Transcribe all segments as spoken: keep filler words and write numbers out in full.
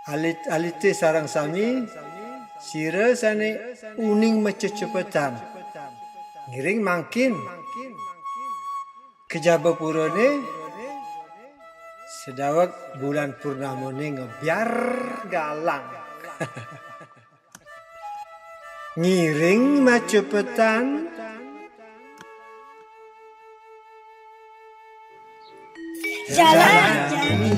Alit-alite sareng sami, sira sane uning macepetan. Ngiring mangkin. Kejaba purane sedaweg bulan purnamane ngebyar galang. Ngiring macepetan. Jalan jani,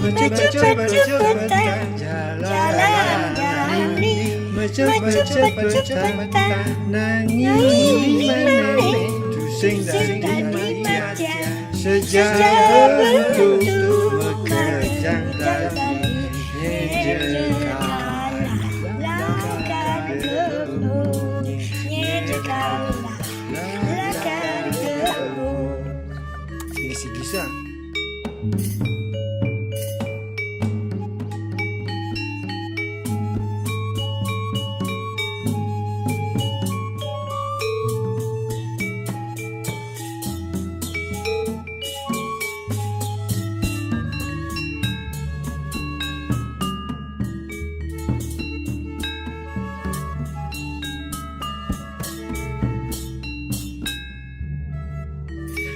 macepet-cepetan. Jalan jani, macepet-cepetan. Nanging mane, tusing dadi matian. Sejalan tu, makejang dadi. Nyejekalah, lakar kebo. Nyejekalah, lakar kebo. Sigi-sigi sa.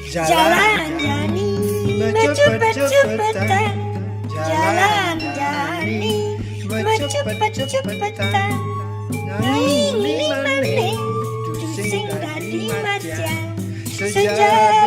Jalan jani, macepet-cepetan. Jalan jani, macepet-cepetan. Nanging mane, tusing dadi matian. Sejalan